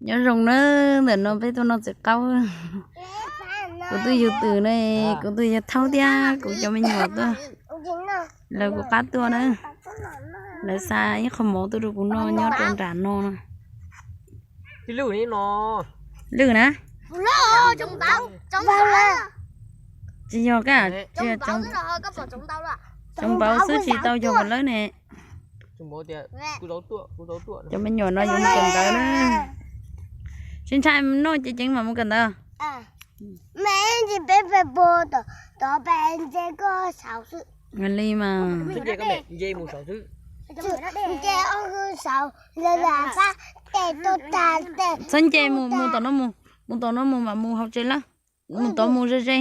Nyob zoo na, ntawm no peb tuaj noj txiv qaub. Kuv twb yug twm ne, kuv twb yog Thaub thiab kuv cov me nyuam tuaj. Lawv kuv qab tuaj na. Lawv xa ib qho mov tuaj rau kuv noj nyob rau nram no no. Lwj na. Tsis yog ka, tsis yog tsoos npauv xwb tsis tau yog lawm ne. Cov me nyuam no yuav mus kawm ntawv na. Tsis ntshai noj ceev ceev mas mus kawm ntawv. Li mas. Txhob nce mus, mus tom no mus, mus tom no mus mam mus hauv tsev lawm. Mus tod mus ze ze.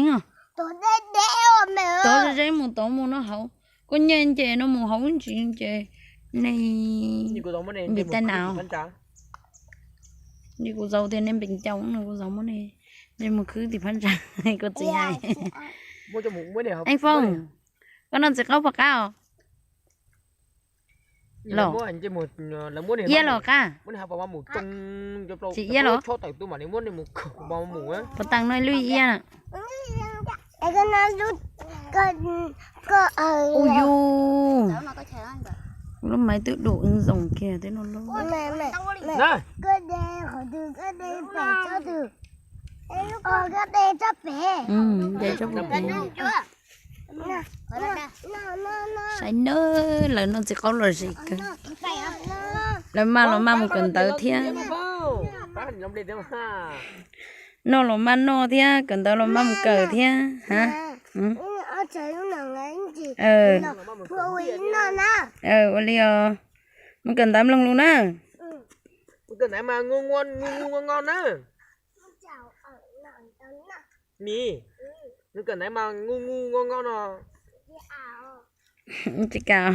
Tod ze ze mus tod mus no hauv. Koj nce nce no mus hauv ntsis ces nej npis tais nas. Li kuv zaum tias nej npis ncau no kuv zaum muab nej nce mus khwb tim phab ntsa. Kuv txiv hais. Eej Foob, koj noj txiv qaub puas qab os? Los, iab los qab? Tsis iab los? Puas tas no lub iab na? Ub yus, lub maiv twb dum zoo kiag thiab no lauj. Nce tsob puag pem. Saib nawb, lawv noj txiv qaub lom zem kawg. Lawv maj los maj mus kawm ntawv thiab. Noj los maj noj thiab, kawm ntawv los maj mus kawm thiab. Ua li os, mus kawm ntawv mloog lus na. Mis, mus kawm ntawv mas ngu ngu ngo ngo no. Tsis kam.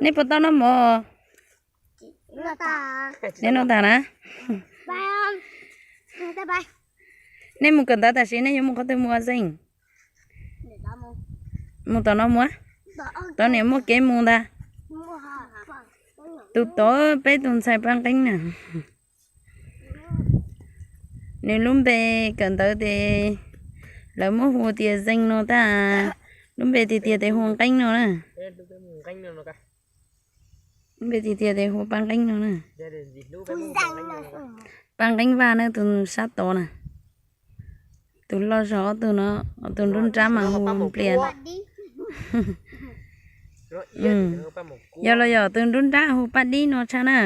Nej puas tau noj mov? Nej noj tag na. Nej mus kawm ntawv tam sim nej yuav mus qhov twg mus Zeej? Mus tom no mus. Tod niam muaj kev mus ntag. Tus tod peb tus ntxhais Paj Nqeeb na. Nws lub npe kawm ntawv tes lawv muab hu tias Zeej no tag. Lub npe tiag tiag tes hu Nqeeb no na. Lub npe tiag tiag tes hu Paj Nqeeb no na. Paj Nqeeb Vaj na, tus sab tod na. Tus loj zog ob tug no, tus nruab nrab mas hu Nplias. Yog los yog tus nruab nrab hu Paj Dib no tshaj na.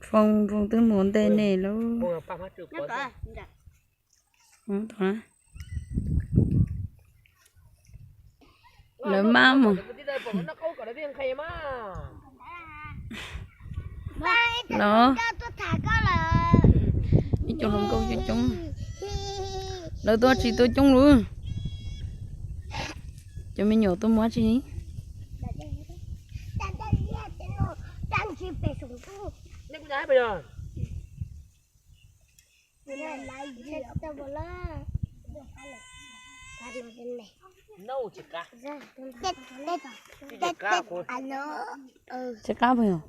Foo, Foo twb mus ntej nej lauj. Lawv maj mus los. Ib co hluas nkauj coob coob. Lawv tuaj tsis tuaj coob lawm. Cov me nyuam tuaj mus tsis. Tsis qab puas yog?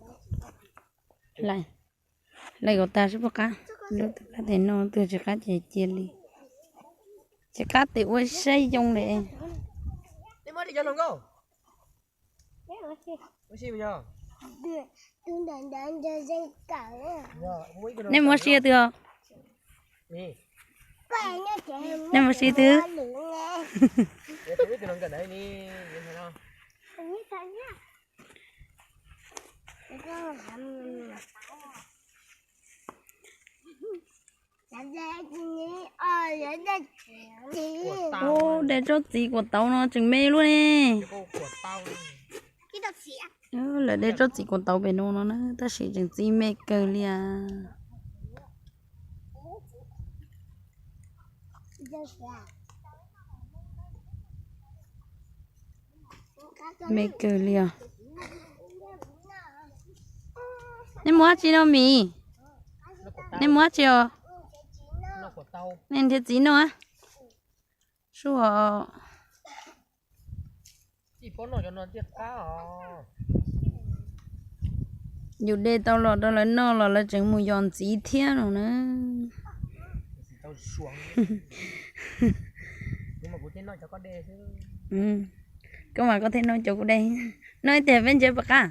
Laim kom tag seb puas qab. Lub twg qab tes noj, twg tsis qab ces cia li. Tsis qab tes ua saib yoo li. Nej muab si twg os? Nej muab si twg? Ub, de tsob txiv kuam tauv no tseem me luaj ne. Lawv de tsob txiv kuam tauv pem no no na, tab sis tseem txiv me kawg li as. Me kawg li os. Nej muab dab tsi no Mis? Nej muab dab tsi os? Nej nrhiav txiv noj. Sub. Yus de tau los rau lawv noj los lawv tseem mus yos ntxiv thiab no na. Koj mas koj thiaj noj cov kuv de. Noj ib tiag peb ntshe puas qab.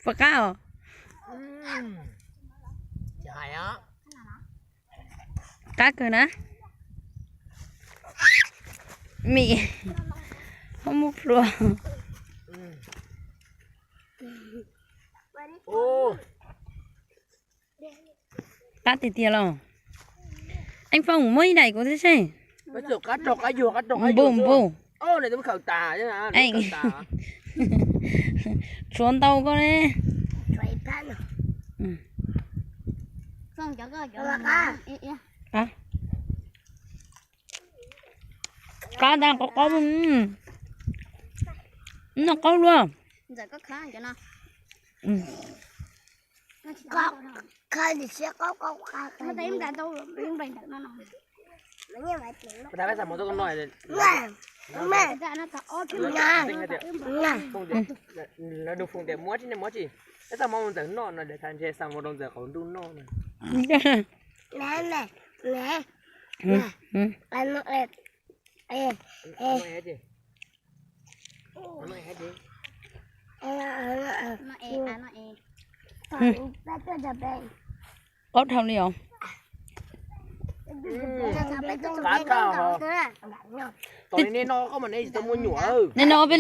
Puas qab os? Qab kawg na. Mim, ho muab plhuav. Qab tiag tiag los? Eej Foom, muab ib daim kuv thiab seb. Npum npum. Tshuav ntau koj ne. Qab tas qaub qaub. Noj qaub luaj. Qaub dhau li os. Nej no peb,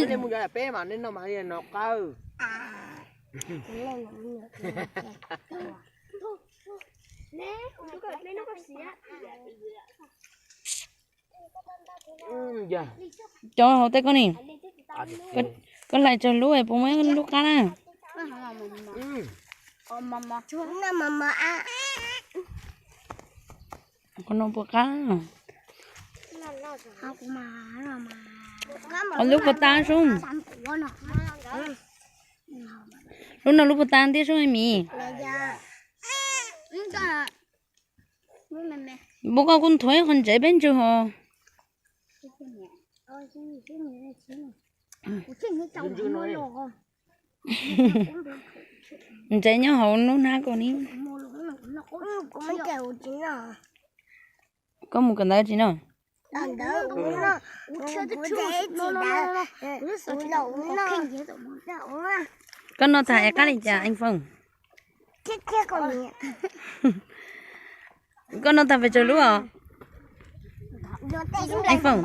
nej no mas li no qab. Cov hauv tej koj ni, koj hlais tsawg lub es puas muaj ib lub qab na? Koj no puas qab? Lub puas tas sub? Lub no lub puas tas thiab sub Mim? Puas koj kuj nthuav qhov ntsev peb ntswg hos. Ntsev nyob hauv lub hnab koj ni. Koj mus kawm ntawv tsis no? Koj noj tag es qab li cas Eej Foom? Koj noj tag pes tsawg lub os? Eej Foom,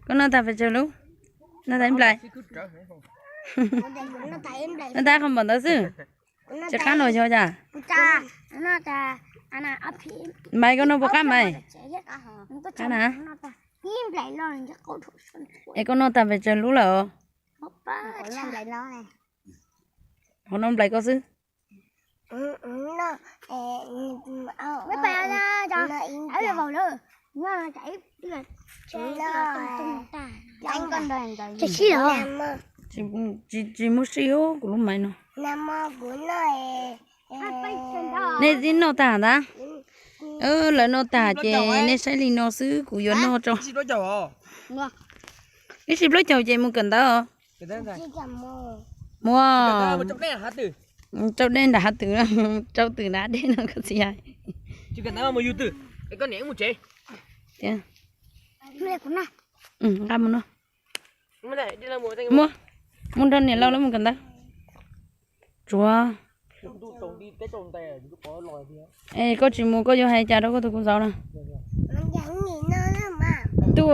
koj noj tag pes tsawg lub? Noj tag ib nplais. Noj tag qhov npaum ntawd xwb. Tsis qab los yog cas? Maiv, koj noj puas qab Maiv? Qab na. Es koj noj tag pes tsawg lub lawm? Hauv no nplais koj xwb. Tsis muaj sij, kuv lub maiv no. Nej twb noj tag ntag. Lawv noj tag ces nej saib li no xwb, kuv yuav noj tso. Ib sij plaub caug ces mus kawm ntawv os. Muaj, rau dej nram hav twm, rau twm nram dej no koj txiv hais. Tiag. Nqa mus no. Muab, mus nrog niam laus lawv mus kawm ntawv. Tsuav. Es koj tsis mus koj yuav hais cas rau koj tus kuv zauv na? Tub,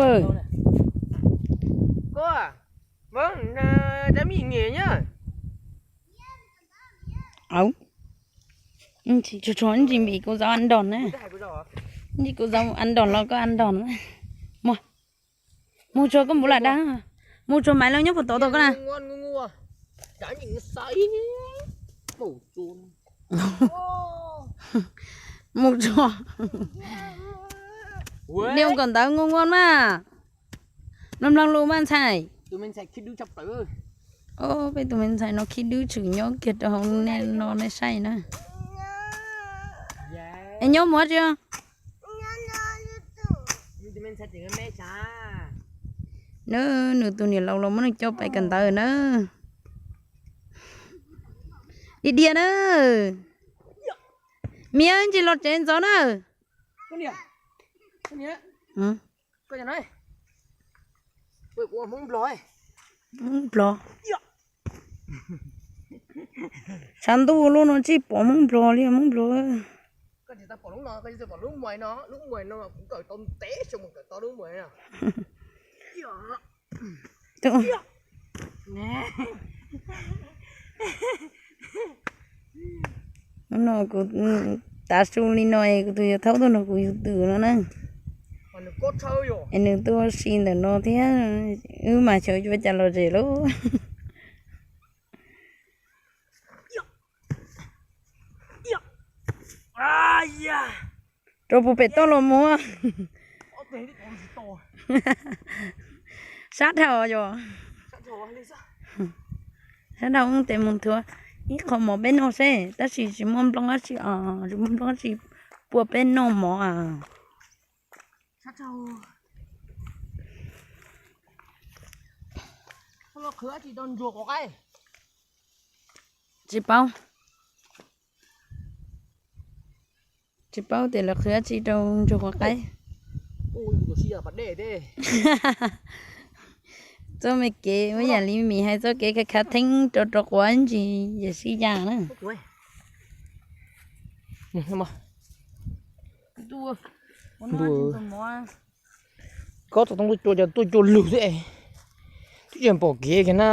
tsuav tsuav ntsis npim kuv zauv an nrog na. Ntsis kuv zauv an nrog los koj an nrog na. Mus, mus tsuag koj mus lam dag. Mus tsuag Maiv los nyob puag tod tau koj na. Mus tsuag. Niam kawm ntawv ngu ngu mas. Mloog mloog lus mas ntxhais. Peb tus me ntxhais no khib dub tshwm nyob kiag rau hauv nej no nej saib na. Es nyob mus dab tsi? Nws, nws tus niam laus los muab nws coj pais kawm ntawv na. Dig diag na. Miv, ntsis los tsev ntxov na. Hmoob Nplog. Tshav ntuj lub no tsis pom Hmoob Nplog li Hmoob Nplog. Hnub no kuv tav su li no es kuv tus yawg thaub tuaj nrog kuv yug twm no na. Es nws tuaj si ntawm no thiab, wb mas xyov yuav cas los zem lauj. Rau puag pem toj los mus. Sab dhau yom. Sab dhau tes mus thuav ib qho mov peb noj seb, tab sis tsis muaj nplooj dab tsi os, tsis muaj nplooj dab tsi pua peb noj mov a. Tsis paub, tsis paub tias lawv qhwv dab tsi rau ntsuag quav qaib. Txoj me kev muab yam li Mim hais, txoj kev khav khav theeb rau rau quav ntsis yam sib yam na. Kob tau toob tuaj cua, cov tuaj cua lug thiab, twb tsis pom kev kiag na.